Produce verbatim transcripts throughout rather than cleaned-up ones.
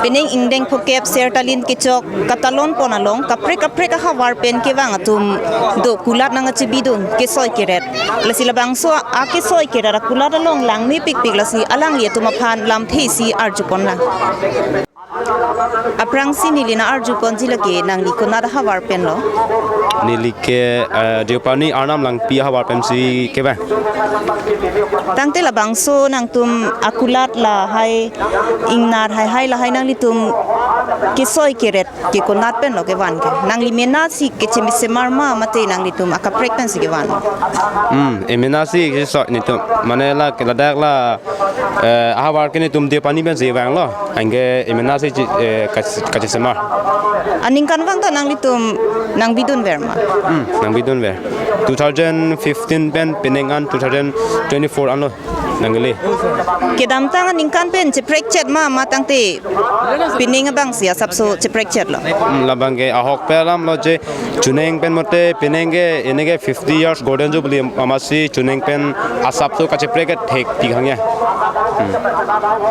Pining ingdeng phokep ser talin kechok katalon pon along kaprek kaprek ahavar pen kevang atum do kulat nangchebidun kesoi keret. Lasi labangso akesoi keret akulat along langmepikpik lasi alangli atum aphan lamthe isi arjuponlang. Aphrangsi neli nang-arjuponji lake nangli konat ahavar penlo? Neli ke, eh, Deopani Arnam Langpi ahavar pensi kevang. Tangte labangso nangtum akulat lahai ingnar haihai lahai nanglitum kesoi keret ke konat penlo kevan ke? Nangli menasi kechesemar ma mate nanglitum akaprek pensi kevan? Hmm, emena si kesoi netum. Mane la ke ladak la, eh, ahavar ke netum Deopani pensi vanglo. Anke emena si chi-, eh, kach-, kachesemar. Aningkanvang ta nanglitum nangbidunver ma? Hmm, nangbidunver. Two thousand fifteen pen pining an two thousand twenty-four anlo nangle. Kedamtang aningkan pen cheprekchet ma, ma tangte pining abangsi asapso cheprekchetlo? Hmm, labang ke ahok pe alamlo je chuneng pen mate pining ke, ini ke fifty years Golden Jubilee amatsi chuneng pen asapso kacheprek ke thekpik hangya. Hmm.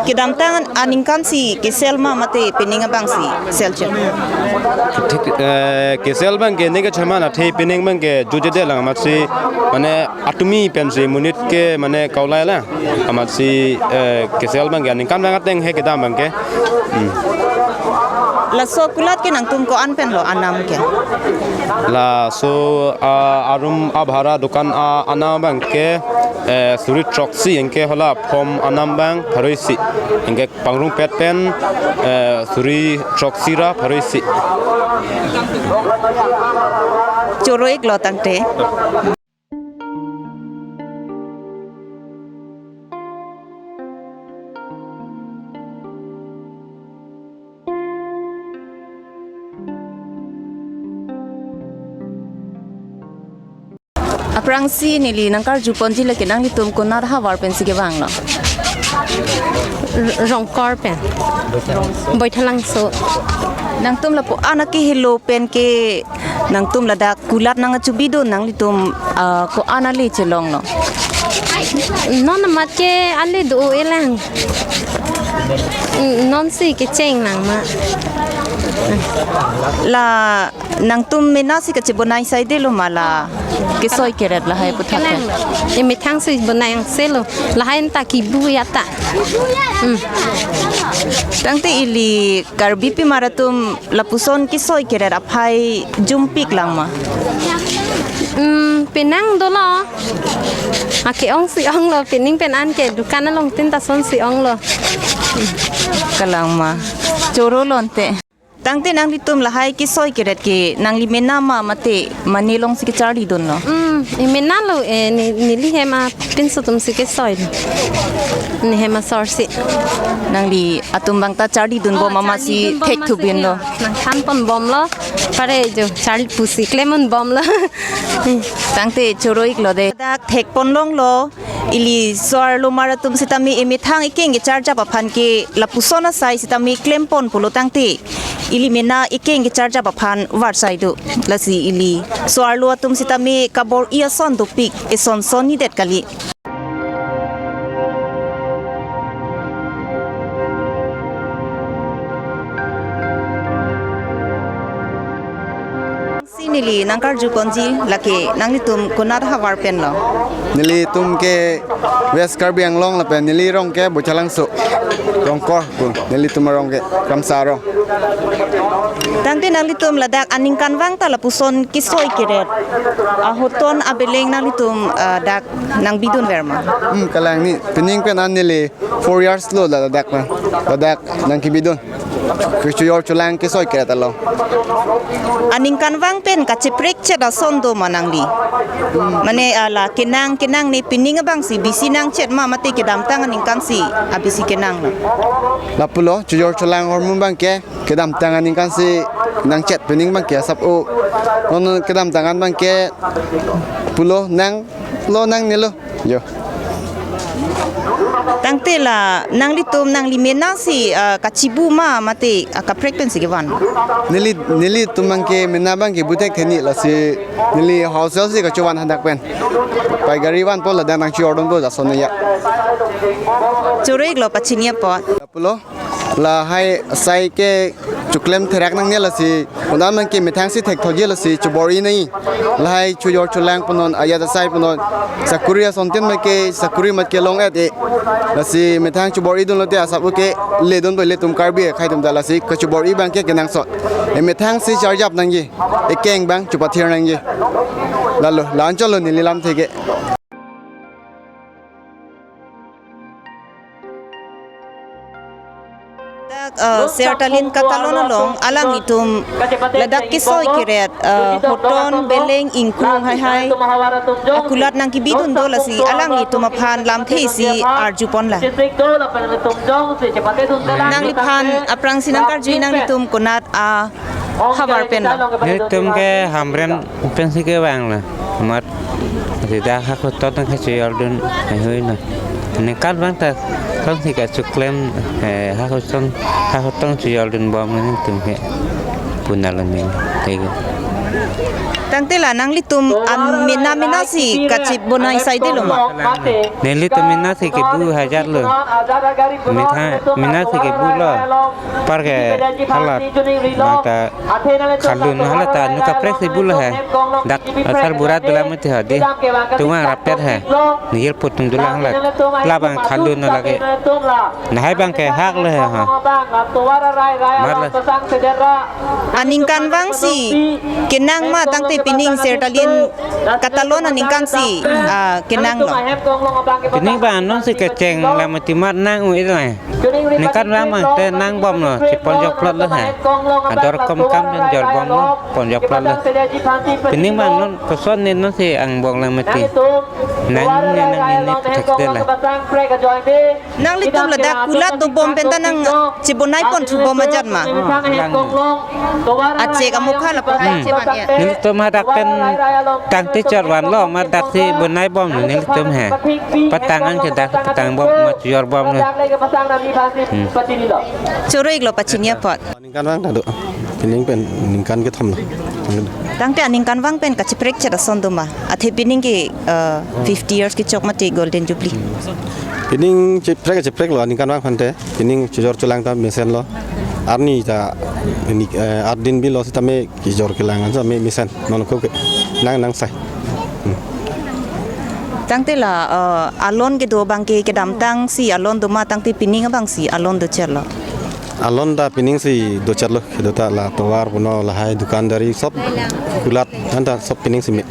Kedamtang aningkansi kesel ma mate pining abangsi selchet? Thik, eh, kesel abang ke ini ke chama na the pining abang ke jujedelang amatsi mane atumi pensi monit ke mane kaulai la. Amatsi, eh, kesel abang ke aningkanvang ateng he kedam abang ke. Hmm. Laso kulat ke nangtum ko-an penlo anam ke? Laso, ah, arum abhara dukan, ah, anam abang ke, eh, suri throksi anke hala phom anam abang pharo isi. Anke pangrungpet pen, eh, suri throksi ra pharo isi. Choro-iklo tangte. Aphrangsi neli nangkarjuponji lake nanglitum konat ahavar pensi kevanglo? R-, Rongkor pen. Boithalangso. Nangtum lapu-an akehelo pen ke nangtum ladak kulat nangchebidun nanglitum, ah, ko-an ale chelonglo? Non amat ke ale do-elang. Nonsi kecheng lang ma. La nangtum menasi kachebonai saidelo ma la kesoi keret lahai aputhak ke? Kelang. Emethang si bonai angselo. Lahai ta kibu ya ta. Hmm. Tangte ili Karbi pimar atum lapuson kesoi keret aphai jumpik lang ma? Hmm, penang dolo. Ake-ong si onglo, pining pen anke dukan along tin ta sonsi onglo. Kalang ma. Choro lonte. Tangte nanglitum lahai kesoi keret ke nangli mena ma mate mane alongsi kecharlidunlo? Hmm, emena lo, eh, ne-, neli hem apinso atumsi kesoi. Ne hem asor si. Nangli atum abang ta charlidunbom, oh, amatsi charlidunbom, thekthubinlo. Amatsi nangthanponbomlo. Pare jo charli pusi klemonbomlo. Tangte choro-iklo de. Dak thekponlonglo. Ili so-arlo mar atum sitame emethang ekeng kecharjap aphan ke lapuson asai sitame klempon pulo tangte ili mena ekeng kecharjap aphan varsai do. Lasi ili so-arlo atum sitame kabor-i ason dopik, eson son nidet kali. Si neli nangkarjuponji lake nanglitum konat ahavar penlo? Nelitum ke West Karbi Anglong lapen neli rong ke Bochalangso, Rongkor pu nelitum arong ke, Kramsa arong. Tangte nanglitum ladak aningkanvang ta lapuson kesoi keret ahoton abeleng nanglitum, ah, dak nangbidunver ma? Hmm, kalang ni, pining pen an neli four years lo ladak na, ladak nangkebidun. Kechojor cholang kesoi keret along. Aningkanvang pen kacheprekchet ason do ma nangli? Mane, ah, la kenang kenang ne pining abangsi bisi nangchet ma mate kedamtang aningkansi abisi kenang na? Lapulo, chojor cholang ahormu abang ke kedamtang aningkansi nangchet, pining abang ke asap o. Non kedamtang an abang ke pulo nanglo nangnelo. Jo. Tangte la nanglitum nangli mena si, ah, kachibu ma mate, ah, kaprek pensi kevan? Neli, nelitum abang ke mena abang ke bu thekthe ni, lasi neli wholesale si kachovan hadak pen. Paigari vanpo ladak nangchojordunpo lason ya. Choro-iklo pachini apot. Pulo. Lahai asai ke choklem therak nangne lasi, un-an abang ke methang si thekthokji lasi chobor-i nangji. Lahai chojor cholang punon, ajat asai punon, sakuri asontin abang ke sakuri mat kelong-et-e. Lasi methang chobor-idun lote asap ke ledun pu ilitum Karbi akhei atum ta lasi kachobor-i abang ke kenangsot. E methang si charjap nangji, ekeng abang chopathir nangji. Lalo, la-anchot lo neli lamthe ke. Dak, eh, Sertalin Katalon along alanglitum ladak kesoi keret, eh, hoton, beleng, ingkung haihai akulat nangkebidun do lasi alanglitum aphan lamthe isi arjupon lang. Nangliphan aphrangsi nangkarju, nanglitum konat ahavar pen lang? Nelitum ke Hamren pensi kevang lo. Amat sida hako tot nang kachojordun, eh, hui lo. Ningkan abang ta, konsika choklem, eh, hako ton, hako ton chojordun bom nelitum ke. Punal neli, tege. Tangte la nanglitum an mena mena si kachibonai saide lo ma? Nelitum mena si kebu hajar lo. Mena, mena si kebu lo. Par ke halat bang ta khalun halat ta nu kaprek si bu lo he. Dak asar burat bela mati hadi. Tunga rapet he. Nihil putung dulang halat. Labang khalun lagi. Lahai abang ke hak lo he ha. Mar lo. Aningkanvang si kenang ma tangte pining Sertalin Katalon aningkan si, ah, kenang lo? Pining abang non si kecheng lamati mar nang u-i lo he. Ningkanvang abang te nang bom lo, chipon jok plot lo he. Ador kom kam pen jor bom lo, pon jok plot lo. Pining abang non koson ne non si angbong lamati. Nang ne nang ne ne thek de la. Nanglitum ladak kulat dobom pen ta nangchibonai pon thubom ajat ma? Lang. Achek amokha lapu hai cheman ya. Nelitum hadak pen tangte chot van lo, ma dak si bonai bom nelitum he. Patang an ke dak patang bom, ma chojor bom lo. Hmm. Choro-ik lo pachini apot. Ningkanvang ta do. Pining pen ningkan kethom lo. Tangte aningkanvang pen kachiprek chet ason do ma? Athe pining ke, eh, fifty years kechok mati Golden Jubilee. Pining chiprek chiprek lo aningkanvang aphan te. Pining chojor cholang ta mesen lo. Arni ta ini, eh, ardin bi lo sitame kejor kelang an sitame mesen. Non ko ke nang nang sai. Hmm. Tangte la, eh, alon kedo abang ke kedamtang si alon do ma tangte pining abang si alon dochot lo? Alon ta pining si dochot lo, kedo ta la tovar puno lahai dukandari sob kulat anta sob pining si me.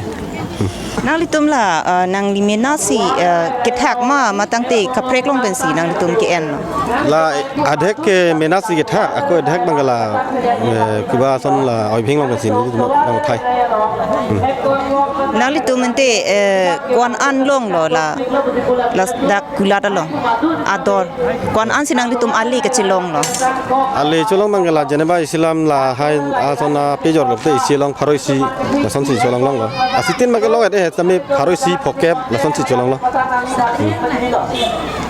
Hmm. Nanglitum la, eh, nangli mena si, eh, kethak ma, ma tangte kaprek long pensi nanglitum ke-en lo? La adhek ke mena si kethak, ako adhek abang ke la, eh, kiba ason la oibhing long pensi nelitum nang thai. Hmm. Nanglitum ante, eh, ko-an an long lo la, ladak kulat along ador? Ko-an an si nanglitum ale kachelong lo? Ale chelong abang ke la jeneba isi alam lahai ason apejor lote isi along pharo isi lason si chelong longlo. Asitin abang ke long-et he tame pharo isi phokep lason si chelong lo. Hmm.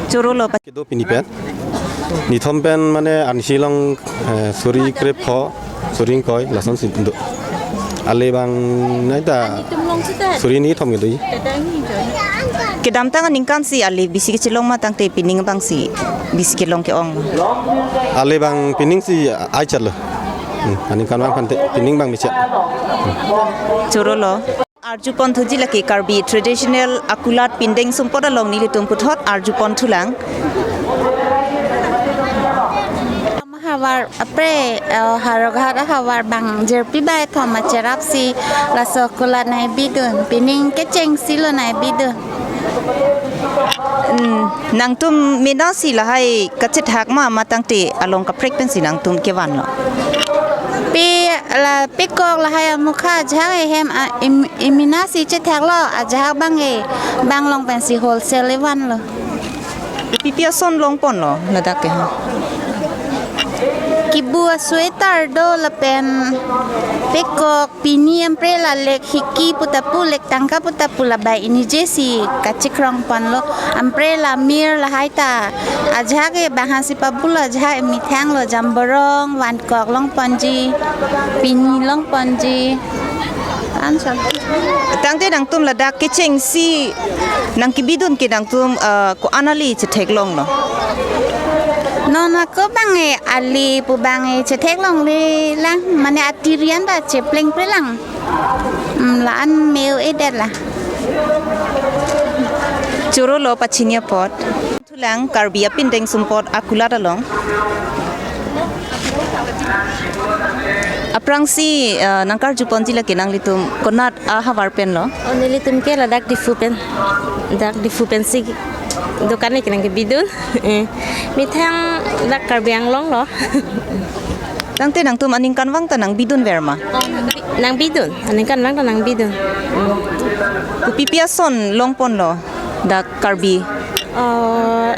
Choro lo pa- Kedo pini pen. Nithom pen mane ansi along, eh, suri krepho, suri ingkoi, lason si do. Ale abang nai ta suri ni thom kedo. Kedamtang aningkan si ale bisi kechelong ma tangte pining abang si bisi kelong ke-ong? Ale abang pining si ai chalo. Hmm, aningkanvang aphan te pining abang mechet. Choro lo. Arjupon thuji lake Karbi traditional akulat pindeng sumpot along nelitum puthot arjupon thulang. Havar apre, eh, Howraghat ahavar abang jirpi bai thom acherap si laso kulat nai bidun, pining kecheng si lo nai bidun. Hmm, nangtum mena si lahai kachethak ma, ma tangte along kaprek pensi nangtum kevan lo? Pi la pikok lahai amukha ajahak ehem a, im, imena si chethak lo, ajahak abang e, bang long pensi wholesale evan lo. Pipi ason longpon lo ladak ke ha? Kibu a-sweater do lapen pikok, pini ampre la lek hiki puta pu, lek tangka puta pu la bai inije si kachikrong pon lo. Ampre la mir lahai ta ajahak e bang hasi pabu lo, ajahak e methang lo, jamborong, vankok longponji, pini longponji. Answer. Tangte nangtum ladak kecheng si nangkebidun ke nangtum, eh, ko-an ale chetheklong lo? Non ako bang e ali pu bang e chetheklongle lang, mane atirian ba cheplengple lang. Hmm, la-an me-o-edet la. Choro lo pachini apot. Thulang Karbi apindeng sumpot akulat along. Aphrangsi, eh, nangkarjuponji lake nanglitum konat ahavar pen lo? Oh, nelitum ke ladak Diphu pen. Dak Diphu pensi dokan ne kenang kebidun. Eh, methang dak Karbi Anglong lo. Tangte nangtum aningkanvang ta nangbidunver ma? Oh, nangbi-, nangbidun. Aningkanvang ta nangbidun. Kopipi ason longponlo dak Karbi? Oh,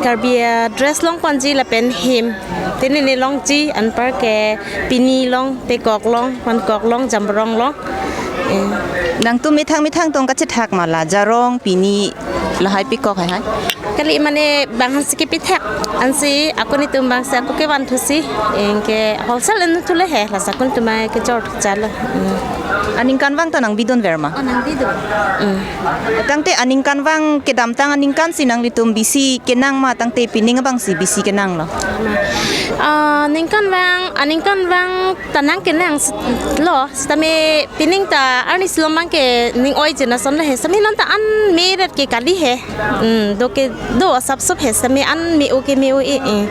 Karbi, ah, dress longponji lapen hem. Tini ne longji anparke pini long, pekok long, pankok long, jambrong long. Eh. Nangtum methang methang tong kachethak ma la jarong, pini, lahai pekok haihai? Kali mane bang hansi kepethak, ansi ako netum bangsi ako kevanthusi, anke wholesale en thule he, lasi ako netum mai kejor jalo. Hmm. Aningkanvang ta nangbidunver ma? Oh, nangbidun. Hmm. Tangte aningkanvang kedamtang aningkansi nanglitum bisi kenang ma, tangte pining abangsi bisi kenanglo? Ah, ningkanvang, aningkanvang ta nangkenang s-, lo, sitame pining ta arnisi lo mang ke ning-oiji ason lo he, sitame non ta an me-edet ke kali he. Hmm, do kedo asapsap he, sitame an me-o ke me-o-e, eh.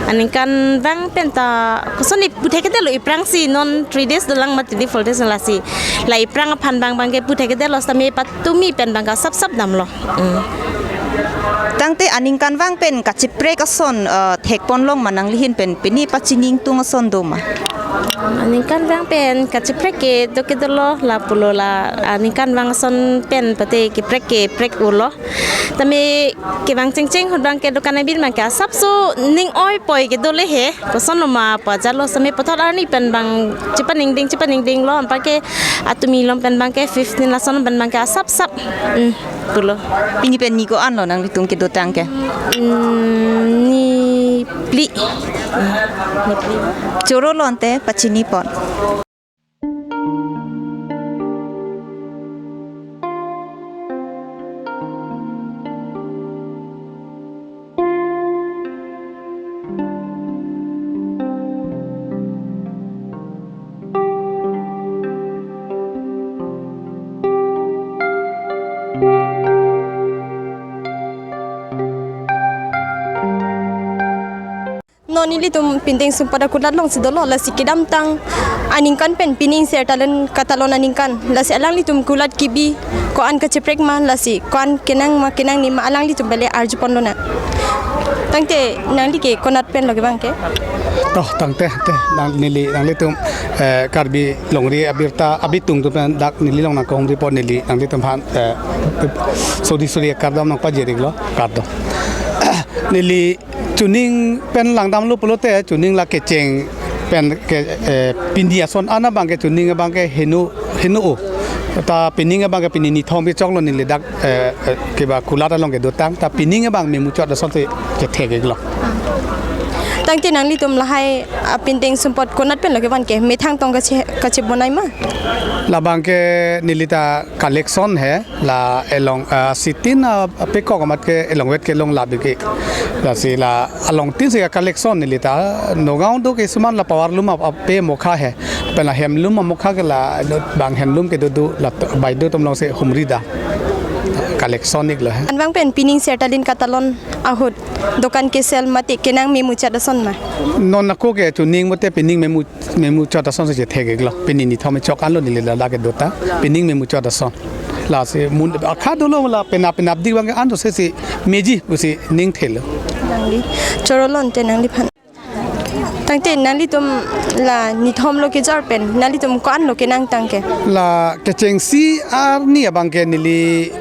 Aningkanvang pen ta koson ne puthekthedetlo, iphrangsi non three days dolang mati di four days lasi. La iphrang aphan bang bang ke puthekthedetlo, sitame patumi pen bang ke asapsap damlo. Hmm. Tangte aningkanvang pen kacheprek ason, eh, thekponlong ma nangli ahin pen, pini pachini ingtung ason do ma? Aningkanvang pen kacheprek ke do kedolo, lapulo la aningkanvang ason pen pate keprek keprek-olo. Tame kevang chengcheng ahut bang ke dokan abin bang ke asapso ning-oipoi kedo le he. Koson lo ma pu ajatlo, sitame puthot arni pen bang chepaningding chepaningdinglo, anparke atumi lom pen bang ke fifteen lason pen bang ke asapsap. Hmm, pulo. Pini pen ni ko-anlo nanglitum kedotang ke? Hmm, ni phli. Hmm, ni phli. Choro lo ante pachini apot. Non nelitum pindeng sumpot akulat alongsi dolo, lasi kedamtang aningkan pen pining Sir Talent katalon aningkan, lasi alanglitum kulat kebi ko-an kacheprek ma, lasi ko-an kenang ma kenangne ma, alanglitum bale arjupon lonang. Tangte nangli ke konat pen lo kevang ke? Oh, tangte, te, nang, neli, nanglitum, eh, Karbi longri abirta abitung atum pen dak neli along nangkehumri apot neli nanglitum aphan, eh, suri suri kardom nangpajir-iklo, kardom. Neli chuning pen langdamlo pulote, chuning la kecheng pen ke, eh, pini ason an abang ke chuning abang ke heno, heno-o. Ta pining abang ke pini nithom kechoklo neli dak, eh, eh, keba kulat along kedotang. Ta pining abang memuchot asonsi chethek-iklo. Tangte nanglitum lahai apindeng sumpot konat pen lo kevang ke, methang tong kache, kachebonai ma? Labang ke neli ta collection he, la elong, ah, sitin, ah, pekok amat ke elongvet kelong labi ke. Lasi la alongtin si collection neli ta Nagaon do ke suman la power loom ap, ape mokha he. Pen la handloom amokha ke la bang handloom kedo do la to, baideo atum alongsi humri da. Collection-iklo he. Anvang pen pining Sir Talent katalon ahut dokan kesel mate kenang memuchot ason ma? Non ako ke chuning mate pining memu, memuchot asonsi chethek-iklo. Pini nithom kechok anlo neli ladak kedotang. Pining memuchot ason. Lasi mun akha dolo la penap penapdik abang ke an do sesi meji pusi ning thelo. Nangli choro lo ante nangliphan. Tangte nanglitum la nithom lo kejor pen nanglitum ko-an lo kenangtang ke? La kechengsi arni abang ke neli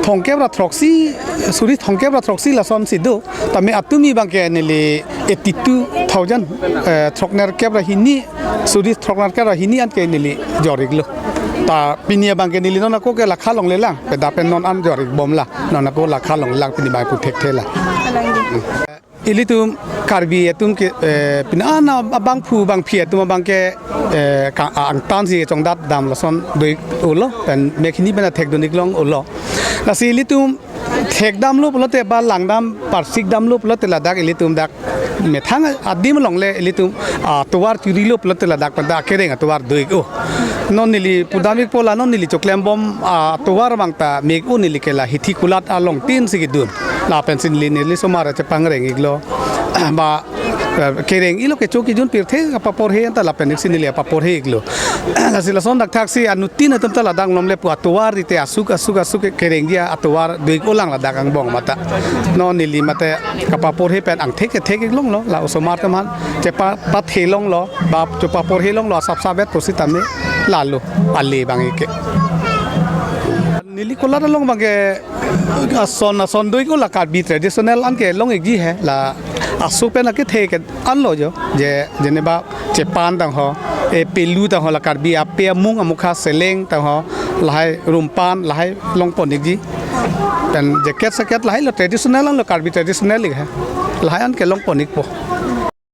thomkep ra throksi, suri thomkep ra throksi lasonsi do. Tame atumi abang ke neli eighty-two thousand, eh, throknerkep ra hini, suri throknerkep ra hini an ke neli jor-iklo. Ta pini abang ke neli non ako ke lakha longlelang, peda pen non an jor-ikbomlang, non ako lakha longlelang pini abang puthekthe lang. Ilitum Karbi atum ke, eh, pini an abangphu bangphi atum abang ke, eh, ka, angtan si chongdat dam lason do-ik-olo, pen mek hini pen thekdun-ik long-olo. Lasi ilitum thekdamlo pulote ba langdam parsikdamlo pulote ladak ilitum dak Methang adim along le ilitum atovar churilo pulote ladak pen ta kereng atovar do-ik-o. Non neli pudam-ikpo la non neli choklembom atovar abang ta me-ik-o, neli ke la Hithi Kulat along tin si kedun. Lapen si neli neli osomar chepangreng-iklo. Ba eh, kereng-ilo kecho kejun pirthe kapaporhe anta lapen si neli paporhe-iklo. Lasi lason dak thaksi anuttin atum ta ladak lom le pu atovar rite asuk asuk asuk kerengji atovar do-ik-olang ladak angbong mata. Non neli mate kapaporhe pen angthek kethek-ik longlo, la osomar teman chepa pathe longlo, ba chepaporhe longlo asap sabet pusitame lalo ale abang ke. Neli Kulat along abang ke ason ason do-ik-o, la Karbi traditional anke long-ikji he, la aso pen akethe ke anlo jo, je jeneba chepan tangho, e pelu tangho, la Karbi ape amung amukha seleng tangho, lahai rumpan lahai longpon-ikji. Pen jacket sacket lahai lo traditional anlo, Karbi traditional-ik he. Lahai anke longpon-ikpo.